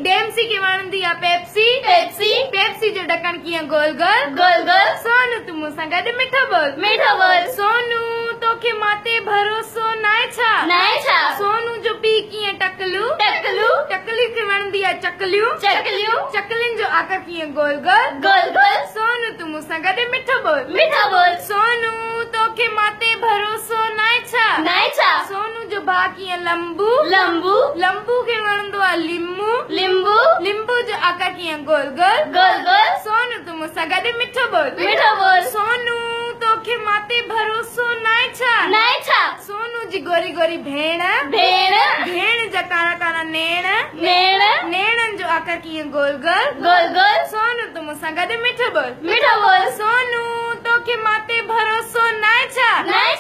ڊيمسي کي وڻندي آ پيپسي. پيپسي. پيپسي جو ڍڪڻ ڪيئن گول گول. گول گول. سونو تون مون سان گڏ مٺو ٻول. مٺو ٻول. سونو توکي مان تي ڀروسو ناهي ڇا؟ ناهي ڇا؟ سونو جو پيء ڪيئن ٽڪلو. ٽڪلو. ٽڪلي کي وڻندي آ چڪليون. چڪليون. چڪلين جو آڪار ڪيئن گول گول. گول گول. سونو تون مون سان گڏ مٺو ٻول. مٺو ٻول. سونو توکي مان تي ڀروسو ناهي ڇا؟ ناهي ڇا؟ سونو جو ڀاء ڪيئن لمبو. لمبو. لمبو کي وڻندو آ ليمو. ليمو. ليمو جو آڪار ڪيئن گول گول. گول گول. سونو تون مون سان گڏ مٺو ٻول. مٺو ٻول. سونو توکي مان تي ڀروسو ناهي ڇا؟ ناهي ڇا؟ سونو جي گوري گوري ڀيڻ. ڀيڻ. ڀيڻ جا ڪارا ڪارا نيڻ. نيڻ. نيڻن جو آڪار ڪيئن گول گول. گول گول. سونو تون مون سان گڏ مٺو ٻول. مٺو ٻول. سونو توکي مان تي ڀروسو ناهي ڇا؟ ناهي